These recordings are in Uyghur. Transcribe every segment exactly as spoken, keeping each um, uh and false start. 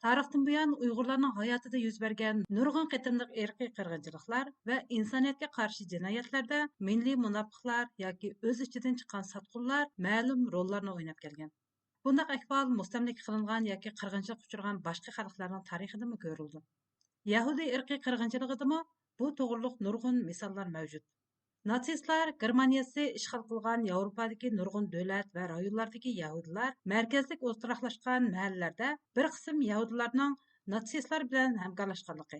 تارىختىن بۇيان ئۇيغۇرلارنىڭ ھاياتىدا يۈز بەرگەن نۇرغۇن قېتىملىق ئىرقىي قىرغىنچىلىقلار ۋە ئىنسانىيەتكە قارشى جىنايەتلەردە مىللىي مۇناپىقلار ياكى ئۆز ئىچىدىن چىققان ساتقۇنلار مەلۇم روللارنى ئويناپ كەلگەن. بۇنداق ئەھۋال مۇستەملىكە قىلىنغان ياكى قىرغىنچىلىققا ئۇچرىغان باشقا خەلقلەرنىڭ تارىخىدىمۇ كۆرۈلىدۇ. يەھۇدىي ئىرقىي قىرغىنچىلىقىدىمۇ بۇ توغرۇلۇق نۇرغۇن مىساللار مەۋجۇت. ناتسىستلار گېرمانىيەسى ئىشغال قىلغان ياۋروپادىكى نۇرغۇن دۆلەت ۋە رايونلاردىكى يەھۇدىيلار مەركەزلىك ئولتۇراقلاشقان مەھەللىلەردە بىر قىسىم يەھۇدىيلارنىڭ ناتسىستلار بىلەن ھەمكارلاشقانلىقى،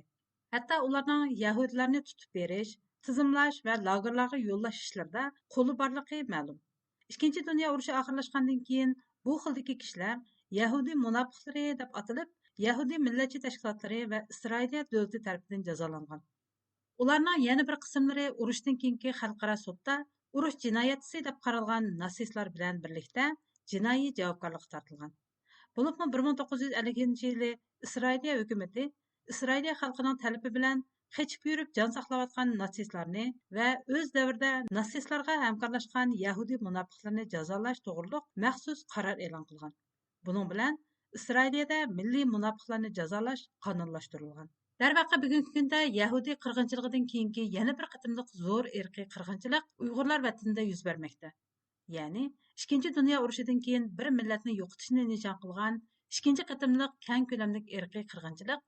ھەتتا ئۇلارنىڭ يەھۇدىيلارنى تۇتۇپ بېرىش، تىزىملاش ۋە لاگېرلارغا يوللاش ئىشلىرىدا قولى بارلىقى مەلۇم. ئىككىنچى دۇنيا ئۇرۇشى ئاخىرلاشقاندىن كېيىن بۇ خىلدىكى كىشىلەر يەھۇدىي مۇناپىقلىرى دەپ ئاتىلىپ، يەھۇدىي مىللەتچى تەشكىلاتلىرى ۋە ئىسرائىلىيە دۆلىتى تەرىپىدىن جازالانغان. ئۇلارنىڭ يەنە بىر قىسىملىرى ئۇرۇشتىن كېيىنكى خەلقئارا سوتتا ئۇرۇش جىنايەتچىسى دەپ قارالغان ناتسىستلار بىلەن بىرلىكتە جىنايى جاۋابكارلىققا تارتىلغان. بولۇپمۇ بىر مىڭ توققۇز يۈز ئەللىكىنچى يىلى ئىسرائىلىيە ھۆكۈمىتى ئىسرائىلىيە خەلقىنىڭ تەلىپى بىلەن قېچىپ يۈرۈپ جان ساقلاۋاتقان ناتسىستلارنى ۋە ئۆز دەۋرىدە ناتسىستلارغا ھەمكارلاشقان يەھۇدىي مۇناپىقلىرىنى جازالاش توغرۇلۇق مەخسۇس قارار ئېلان قىلغان. بۇنىڭ بىلەن ئىسرائىلىيەدە مىللىي مۇناپىقلارنى جازالاش قانۇنلاشتۇرۇلغان. دەرۋەقە، بۈگۈنكى كۈندە يەھۇدىي قىرغىنچىلىقىدىن كېيىنكى يەنە بىر قېتىملىق زور ئىرقىي قىرغىنچىلىق ئۇيغۇرلار ۋەتىنىدە يۈز بەرمەكتە. يەنى ئىككىنچى دۇنيا ئۇرۇشىدىن كېيىن بىر مىللەتنى يوقىتىشنى نىشان قىلغان ئىككىنچى قېتىملىق كەڭ كۆلەملىك ئىرقىي قىرغىنچىلىق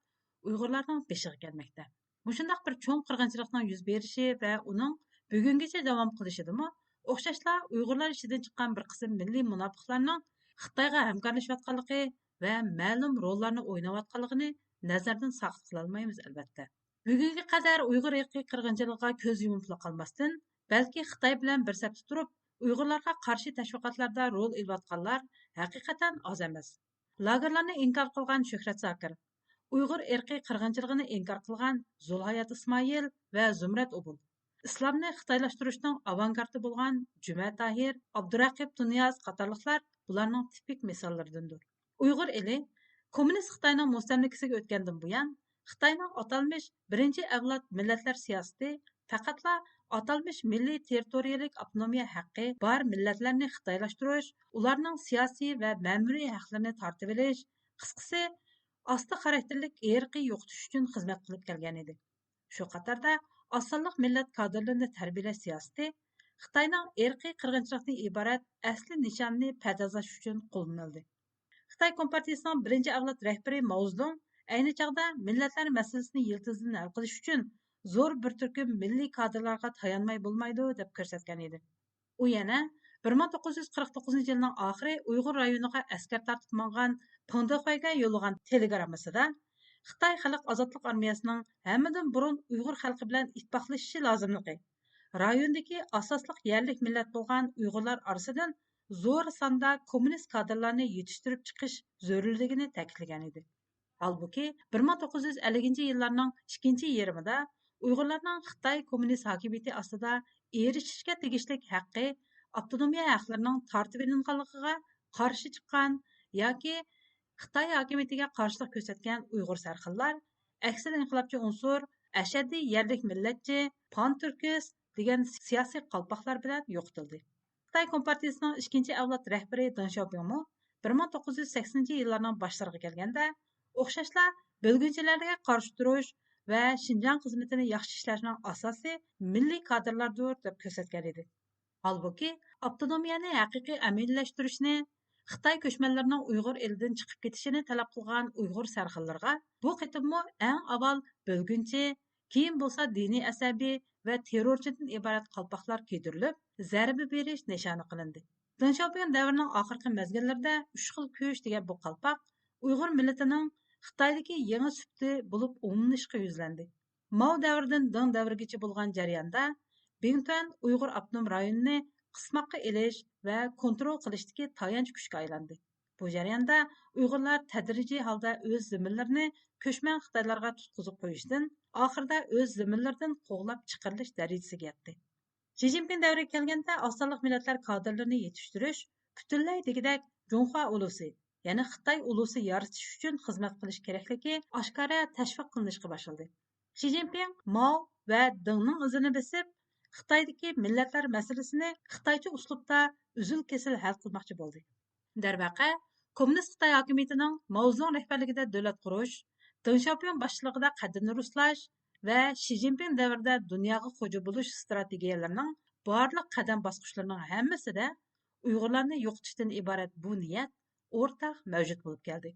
ئۇيغۇرلارنىڭ بېشىغا كەلمەكتە. مۇشۇنداق بىر چوڭ قىرغىنچىلىقنىڭ يۈز بېرىشى ۋە ئۇنىڭ بۈگۈنگىچە داۋام قىلىشىدىمۇ ئوخشاشلا ئۇيغۇرلار ئىچىدىن چىققان بىر قىسىم مىللىي مۇناپىقلارنىڭ خىتايغا ھەمكارلىشىۋاتقانلىقى ۋە مەلۇم روللارنى ئويناۋاتقانلىقىنى نەزەردىن ساقىت قىلالمايمىز، ئەلۋەتتە. بۈگۈنگە قەدەر ئۇيغۇر ئىرقىي قىرغىنچىلىقىغا كۆز يۇمۇپلا قالماستىن، بەلكى خىتاي بىلەن بىر سەپتە تۇرۇپ، ئۇيغۇرلارغا قارشى تەشۋىقاتلاردا رول ئېلىۋاتقانلار ھەقىقەتەن ئاز ئەمەس. لاگېرلارنى ئىنكار قىلغان شۆھرەت زاكىر، ئۇيغۇر ئىرقىي قىرغىنچىلىقىنى ئىنكار قىلغان زۇلھايات ئىسمائىل ۋە زۇمرەت ئوبۇل، ئىسلامنى خىتايلاشتۇرۇشنىڭ ئاۋانگارتى بولغان جۈمە تاھىر، ئابدۇرەقىب تۇنىياز قاتارلىقلار بۇلارنىڭ تىپىك مىساللىرىدىندۇر. ئۇيغۇر ئېلى كوممۇنىست خىتاينىڭ مۇستەملىكىسىگە ئۆتكەندىن بۇيان، خىتاينىڭ ئاتالمىش بىرىنچى ئەۋلاد مىللەتلەر سىياسىتى پەقەتلا ئاتالمىش مىللىي تېررىتورىيەلىك ئاپتونومىيە ھەققى بار مىللەتلەرنى خىتايلاشتۇرۇش، ئۇلارنىڭ سىياسىي ۋە مەمۇرىي ھەقلىرىنى تارتىۋېلىش، قىسقىسى، ئاستا خاراكتېرلىك ئىرقىي يوقىتىش ئۈچۈن خىزمەت قىلىپ كەلگەن ئىدى. شۇ قاتاردا ئاز سانلىق مىللەت كادىرلىرىنى تەربىيەلەش سىياسىتى خىتاينىڭ ئىرقىي قىرغىنچىلىقتىن ئىبارەت ئەسلى نىشانىنى پەردازلاش ئۈچۈن قوللىنىلدى. خىتاي كومپارتىيىسىنىڭ بىرىنچى ئەۋلاد رەھبىرى ماۋزېدۇڭ ئەينى چاغدا مىللەتلەر مەسىلىسىنى يىلتىزىدىن ھەل قىلىش ئۈچۈن زور بىر تۈركۈم مىللىي كادىرلارغا تايانماي بولمايدۇ، دەپ كۆرسەتكەن ئىدى. ئۇ يەنە بىر مىڭ توققۇز يۈز قىرىق توققۇزىنچى يىلنىڭ ئاخىرى ئۇيغۇر رايونىغا ئەسكەر تارتىپ ماڭغان پېڭ دېخۇەيگە يوللىغان تېلېگراممىسىدا خىتاي خەلق ئازادلىق ئارمىيەسىنىڭ ھەممىدىن بۇرۇن ئۇيغۇر خەلقى بىلەن ئىتتىپاقلىشىشى لازىملىقى، رايوندىكى ئاساسلىق يەرلىك مىللەت بولغان ئۇيغۇرلار ئارىسىدىن زور ساندا كوممۇنىست كادىرلارنى يېتىشتۈرۈپ چىقىش زۆرۈرلۈكىنى تەكىتلىگەن ئىدى. ھالبۇكى، بىر مىڭ توققۇز يۈز ئەللىكىنچى يىللارنىڭ ئىككىنچى يېرىمىدا ئۇيغۇرلارنىڭ خىتاي كوممۇنىست ھاكىمىيىتى ئاستىدا ئېرىشىشكە تېگىشلىك ھەققى، ئاپتونومىيە ھەقلىرىنىڭ تارتىۋېلىنغانلىقىغا قارشى چىققان ياكى خىتاي ھاكىمىيىتىگە قارشىلىق كۆرسەتكەن ئۇيغۇر سەرخىللار، ئەكسىل ئىنقىلابچى ئۇنسۇر، ئەشەددىي يەرلىك مىللەتچى، پانتۈركىست دېگەن سىياسىي قالپاقلار بىلەن يوقىتىلدى. خىتاي كومپارتىيىسىنىڭ ئىككىنچى ئەۋلاد رەھبىرى دېڭ شياۋپىڭمۇ بىر مىڭ توققۇز يۈز سەكسىنىنچى يىللارنىڭ باشلىرىغا كەلگەندە، ئوخشاشلا بۆلگۈنچىلەرگە قارشى تۇرۇش ۋە شىنجاڭ خىزمىتىنى ياخشى ئىشلەشنىڭ ئاساسى مىللىي كادىرلاردۇر، دەپ كۆرسەتكەن ئىدى. ھالبۇكى، ئاپتونومىيەنى ھەقىقىي ئەمەلىيلەشتۈرۈشنى، خىتاي كۆچمەنلىرىنىڭ ئۇيغۇر ئېلىدىن چىقىپ كېتىشىنى تەلەپ قىلغان ئۇيغۇر سەرخىللىرىغا بۇ قېتىممۇ ئەڭ ئاۋۋال بۆلگۈنچى، كېيىن بولسا دىنىي ئەسەبىي ۋە تېررورچىدىن ئىبارەت قالپاقلار كىيدۈرۈلۈپ، زەربە بېرىش نىشانى قىلىندى. دېڭ شياۋپىڭ دەۋرىنىڭ ئاخىرقى مەزگىللىرىدە ئۈچ خىل كۆچ دېگەن بۇ قالپاق ئۇيغۇر مىللىتىنىڭ خىتايدىكى يېڭى سۈپىتى بولۇپ ئومۇملىنىشقا يۈزلەندى. ماۋ دەۋرىدىن دېڭ دەۋرىگىچە بولغان جەرياندا بىڭتۈەن ئۇيغۇر ئاپتونوم رايونىنى قىسماققا ئېلىش ۋە كونترول قىلىشتىكى تايانچ كۈچكە ئايلاندى. بۇ جەرياندا ئۇيغۇرلار تەدرىجىي ھالدا ئۆز زېمىنلىرىنى كۆچمەن خىتايلارغا تۇتقۇزۇپ قويۇشتىن، ئاخىرىدا ئۆز زېمىنلىرىدىن قوغلاپ چىقىرىلىش دەرىجىسىگە يەتتى. شى جىنپىڭ دەۋرىگە كەلگەندە، ئاز سانلىق مىللەتلەر كادىرلىرىنى يېتىشتۈرۈش، پۈتۈنلەي دېگۈدەك جۇڭخۇا ئۇلۇسى، يەنى خىتاي ئۇلۇسى يارىتىش ئۈچۈن خىزمەت قىلىش كېرەكلىكى ئاشكارا تەشۋىق قىلىنىشقا باشلىدى. شى جىنپىڭ ماۋ ۋە دېڭنىڭ ئىزىنى بېسىپ، خىتايدىكى مىللەتلەر مەسىلىسىنى خىتايچە ئۇسلۇبتا ئۈزۈل-كېسىل ھەل قىلماقچى بولدى. دەرۋەقە، كوممۇنىست خىتاي ھاكىمىيىتىنىڭ ماۋزېدۇڭ رەھبەرلىكىدە دۆلەت قۇرۇش، دېڭ شياۋپيۈن باشچىلىقىدا قەددىنى رۇسلاش ۋە شى جىنپىڭ دەۋرىدە دۇنياغا خوجا بولۇش ئىستراتېگىيەلىرىنىڭ بارلىق قەدەم باسقۇچلىرىنىڭ ھەممىسىدە ئۇيغۇرلارنى يوقىتىشتىن ئىبارەت بۇ نىيەت ئورتاق مەۋجۇت بولۇپ كەلدى.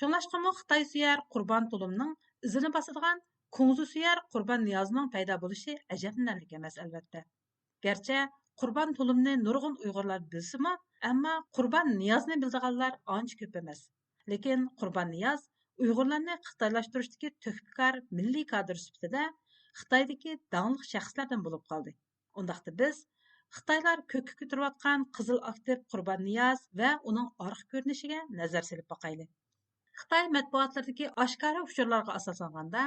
شۇڭلاشقىمۇ خىتاي سۆيەر قۇربان تۇلۇمنىڭ ئىزىنى باسىدىغان كۇڭزى سۆيەر قۇربان نىيازنىڭ پەيدا بولۇشى ئەجەبلىنەرلىك ئەمەس، ئەلۋەتتە. گەرچە قۇربان تۇلۇمنى نۇرغۇن ئۇيغۇرلار بىلسىمۇ، ئەمما قۇربان نىيازنى بىلىدىغانلار ئانچە كۆپ ئەمەس. لېكىن قۇربان نىياز ئۇيغۇرلارنى خىتايلاشتۇرۇشتىكى تۆھپىكار مىللىي كادىر سۈپىتىدە خىتايدىكى داڭلىق شەخسلەردىن بولۇپ قالدى. ئۇنداقتا بىز خىتايلار كۆككە كۆتۈرۈۋاتقان قىزىل ئاكتىپ قۇربان نىياز ۋە ئۇنىڭ ئارقا كۆرۈنۈشىگە نەزەر سېلىپ باقايلى. خىتاي مەتبۇئاتلىرىدىكى ئاشكارا ئۇچۇرلارغا ئاساسلانغاندا،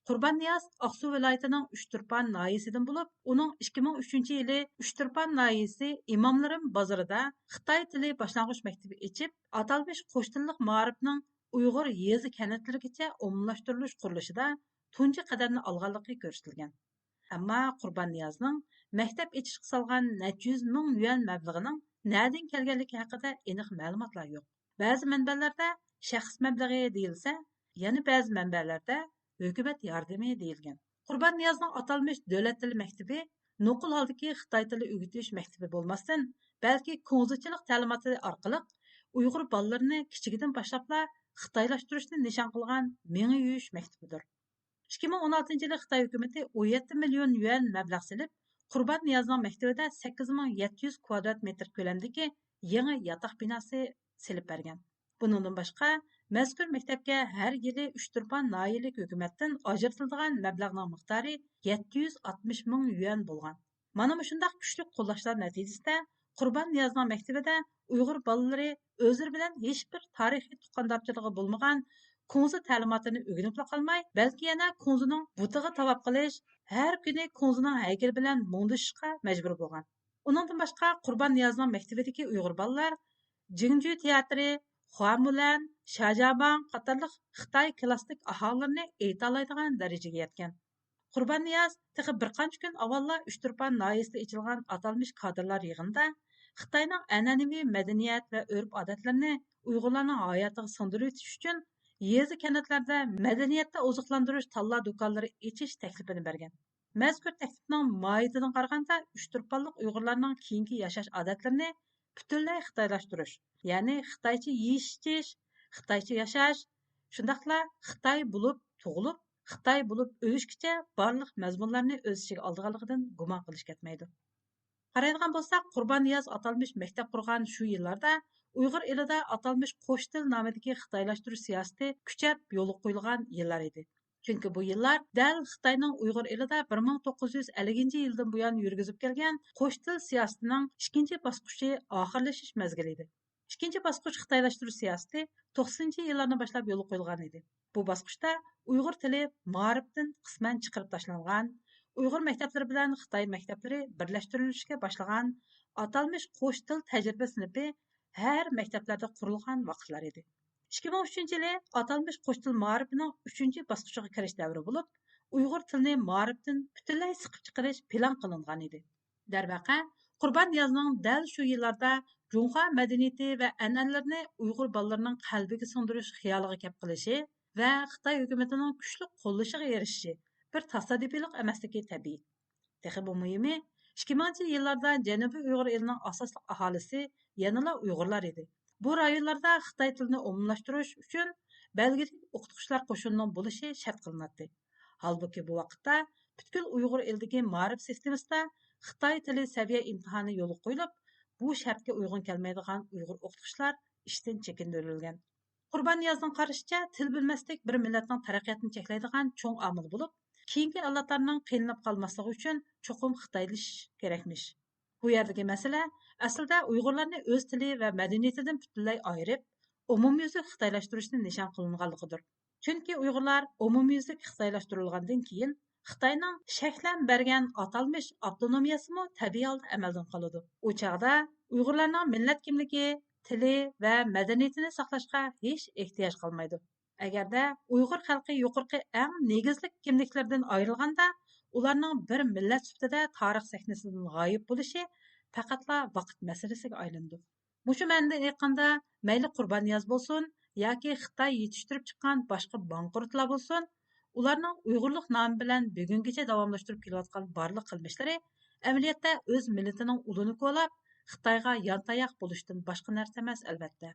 قۇربان نىياز ئاقسۇ ۋىلايىتىنىڭ ئۈچتۇرپان ناھىيەسىدىن بولۇپ، ئۇنىڭ ئىككى مىڭ ئۈچىنچى يىلى ئۈچتۇرپان ناھىيەسى ئىماملىرىم بازىرىدا خىتاي تىلى باشلانغۇچ مەكتىپى ئېچىپ، ئاتالمىش قوش تىللىق مائارىپنىڭ ئۇيغۇر يېزا كەنتلىرىگىچە ئومۇملاشتۇرۇلۇش قۇرۇلۇشىدا تۇنجى قەدەمنى ئالغانلىقى كۆرسىتىلگەن. ئەمما قۇربان نىيازنىڭ مەكتەپ ئېچىشقا سالغان نەچچە يۈز مىڭ يۈەن مەبلىغىنىڭ نەدىن كەلگەنلىكى ھەققىدە ئېنىق مەلۇماتلار يوق. بەزى مەنبەلەردە شەخس مەبلىغى دېيىلسە، يەنە بەزى مەنبەلەردە ھۆكۈمەت ياردىمى دېيىلگەن. قۇربان نىيازنىڭ ئاتالمىش دۆلەت تىلى مەكتىپى نوقۇل ھالدىكى خىتاي تىلى ئۆگىتىش مەكتىپى بولماستىن، بەلكى كۇڭزىچىلىق تەلىماتى ئارقىلىق ئۇيغۇر بالىلىرىنى كىچىكىدىن باشلاپلا خىتايلاشتۇرۇشنى نىشان قىلغان مېڭە يۇيۇش مەكتىپىدۇر. ئىككى مىڭ ئون ئالتىنچى يىلى خىتاي ھۆكۈمىتى ئون يەتتە مىليون يۈەن مەبلەغ سېلىپ، قۇربان نىيازنىڭ مەكتىۋىدە سەككىز مىڭ يەتتە يۈز كۋادرات مېتىر كۆلەمدىكى يېڭى ياتاق بىناسى سېلىپ بەرگەن. بۇنىڭدىن باشقا، مەزكۇر مەكتەپكە ھەر يىلى ئۈچتۇرپان ناھىيەلىك ھۆكۈمەتتىن ئاجرىتىلىدىغان مەبلەغنىڭ مىقدارى يەتتە يۈز ئاتمىش مىڭ يۈەن بولغان. مانا مۇشۇنداق كۈچلۈك قوللاشلار نەتىجىسىدە، قۇربان نىيازنىڭ مەكتىۋىدە ئۇيغۇر بالىلىرى ئۆزلىرى بىلەن ھېچبىر تارىخىي تۇغقاندارچىلىقى بولمىغان كۇڭزى تەلىماتىنى ئۆگىنىپلا قالماي، بەلكى يەنە كۇڭزىنىڭ بۇتىغا تاۋاپ قىلىش، ھەر كۈنى كۇڭزىنىڭ ھەيكىلى بىلەن مۇڭدىشىشقا مەجبۇر بولغان. ئۇنىڭدىن باشقا، قۇربان نىيازنىڭ مەكتىۋىدىكى ئۇيغۇر بالىلار جىڭجۈ تىياتىرى، خۇامۇلەن، شاجاباڭ قاتارلىق خىتاي كلاسسىك ئاھاڭلىرىنى ئېيتالايدىغان دەرىجىگە يەتكەن. قۇربان نىياز تېخى بىر قانچە كۈن ئاۋۋاللا ئۈچتۇرپان ناھىيەسىدە ئېچىلغان ئاتالمىش كادىرلار يىغىنىدا خىتاينىڭ ئەنئەنىۋى مەدەنىيەت ۋە ئۆرپ-ئادەتلىرىنى ئۇيغۇرلارنىڭ ھاياتىغا سىڭدۈرۈۋېتىش ئۈچۈن يېزا-كەنتلەردە مەدەنىيەتتە ئوزۇقلاندۇرۇش تاللا دۇكانلىرى ئېچىش تەكلىپىنى بەرگەن. مەزكۇر تەكلىپنىڭ ماھىيىتىدىن قارىغاندا، ئۈچتۇرپانلىق ئۇيغۇرلارنىڭ كېيىنكى ياشاش ئادەتلىرىنى پۈتۈنلەي خىتايلاشتۇرۇش، يەنى خىتايچە يېيىش-ئىچىش، خىتايچە ياشاش، شۇنداقلا خىتاي بولۇپ تۇغۇلۇپ، خىتاي بولۇپ ئۆلۈشكىچە بارلىق مەزمۇنلارنى ئۆز ئىچىگە ئالىدىغانلىقىدىن گۇمان قىلىش كەتمەيدۇ. قارايدىغان بولساق، قۇربان نىياز ئاتالمىش مەكتەپ قۇرغان شۇ يىللاردا ئۇيغۇر ئېلىدا ئاتالمىش قوش تىل نامىدىكى خىتايلاشتۇرۇش سىياسىتى كۈچەپ يولغا قويۇلغان يىللار ئىدى. چۈنكى بۇ يىللار دەل خىتاينىڭ ئۇيغۇر ئېلىدا بىر مىڭ توققۇز يۈز ئەللىكىنچى يىلدىن بۇيان يۈرگۈزۈپ كەلگەن قوش تىل سىياسىتىنىڭ ئىككىنچى باسقۇچى ئاخىرلىشىش مەزگىلى ئىدى. ئىككىنچى باسقۇچ خىتايلاشتۇرۇش سىياسىتى توقسىنىنچى يىللاردىن باشلاپ يولغا قويۇلغان ئىدى. بۇ باسقۇچتا ئۇيغۇر تىلى مائارىپتىن قىسمەن چىقىرىپ تاشلانغان، ئۇيغۇر مەكتەپلىرى بىلەن خىتاي مەكتەپلىرى بىرلەشتۈرۈلۈشكە باشلىغان، ئاتالمىش قوش تىل تەجرىبە سىنىپى ھەر مەكتەپلەردە قۇرۇلغان ۋاقىتلار ئىدى. ئىككى مىڭ ئۈچىنچى يىلى ئاتالمىش قوش تىل مائارىپىنىڭ ئۈچىنچى باسقۇچىغا كىرىش دەۋرى بولۇپ، ئۇيغۇر تىلىنى مائارىپتىن پۈتۈنلەي سىقىپ چىقىرىش پىلان قىلىنغان ئىدى. دەرۋەقە، قۇربان نىيازنىڭ دەل شۇ يىللاردا جۇڭخۇا مەدەنىيىتى ۋە ئەنئەنىلىرىنى ئۇيغۇر بالىلىرىنىڭ قەلبىگە سىڭدۈرۈش خىيالىغا كەپ قېلىشى ۋە خىتاي ھۆكۈمىتىنىڭ كۈچلۈك قوللىشىغا ئېرىشىشى بىر تاسادىپىيلىق ئەمەسلىكى تەبىئىي. تېخىمۇ مۇھىمى، ئىككى مىڭىنچى يىللاردا جەنۇبىي ئۇيغۇر ئېلىنىڭ ئاساسلىق ئاھالىسى يەنىلا ئۇيغۇرلار ئىدى. بۇ رايونلاردا خىتاي تىلىنى ئومۇملاشتۇرۇش ئۈچۈن بەلگىلىك ئوقۇتقۇچىلار قوشۇنىنىڭ بولۇشى شەرت قىلىناتتى. ھالبۇكى، بۇ ۋاقىتتا پۈتكۈل ئۇيغۇر ئېلىدىكى مائارىپ سىستېمىسىدا خىتاي تىلى سەۋىيە ئىمتىھانى يولغا قويۇلۇپ، بۇ شەرتكە ئۇيغۇن كەلمەيدىغان ئۇيغۇر ئوقۇتقۇچىلار ئىشتىن چېكىندۈرۈلگەن. قۇربان نىيازنىڭ قارىشىچە، تىل بىلمەسلىك بىر مىللەتنىڭ تەرەققىياتىنى چەكلەيدىغان چوڭ ئامىل بولۇپ، كېيىنكى ئەۋلادلارنىڭ قىينىلىپ قالماسلىقى ئۈچۈن چوقۇم خىتايلىشىش كېرەكمىش. بۇ يەردىكى مەسىلە ئەسلىدە ئۇيغۇرلارنى ئۆز تىلى ۋە مەدەنىيىتىدىن پۈتۈنلەي ئايرىپ، ئومۇميۈزلۈك خىتايلاشتۇرۇشنى نىشان قىلىنغانلىقىدۇر. چۈنكى ئۇيغۇرلار ئومۇميۈزلۈك خىتايلاشتۇرۇلغاندىن كېيىن، خىتاينىڭ شەكلەن بەرگەن ئاتالمىش ئاپتونومىيەسىمۇ تەبىئىي ھالدا ئەمەلدىن قالىدۇ. ئۇ چاغدا ئۇيغۇرلارنىڭ مىللەت كىملىكى، تىلى ۋە مەدەنىيىتىنى ساقلاشقا ھېچ ئېھتىياج قالمايدۇ. ئەگەردە ئۇيغۇر خەلقى يۇقىرىقى ئەڭ نېگىزلىك كىملىكلىرىدىن ئايرىلغاندا، ئۇلارنىڭ بىر مىللەت سۈپىتىدە تارىخ سەھنىسىدىن غايىب بولۇشى پەقەتلا ۋاقىت مەسىلىسىگە ئايلىنىدۇ. مۇشۇ مەنىدىن ئېيتقاندا، مەيلى قۇرباننىياز بولسۇن ياكى خىتاي يېتىشتۈرۈپ چىققان باشقا ماڭقۇرتلار بولسۇن، ئۇلارنىڭ ئۇيغۇرلۇق نامى بىلەن بۈگۈنگىچە داۋاملاشتۇرۇپ كېلىۋاتقان بارلىق قىلمىشلىرى ئەمەلىيەتتە ئۆز مىللىتىنىڭ ئۇلىنى كولاپ، خىتايغا يانتاياق بولۇشتىن باشقا نەرسە ئەمەس، ئەلۋەتتە.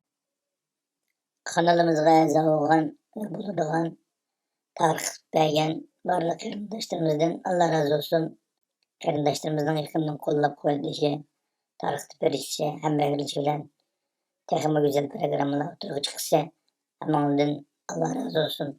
قانىلىمىزغا ئەزا بولغان ۋە بولىدىغان، تارقىتىپ بەرگەن بارلىق قېرىنداشلىرىمىزدىن ئاللا رازى بولسۇن. قېرىنداشلىرىمىزنىڭ يېقىندىن قوللاپ قۇۋۋەتلىشى، تارقىتىپ بېرىشى، ھەمراھلىشى بىلەن تېخىمۇ گۈزەل پروگراممىلار ئوتتۇرىغا چىقىشى ھەممىڭلاردىن ئاللا رازى بولسۇن.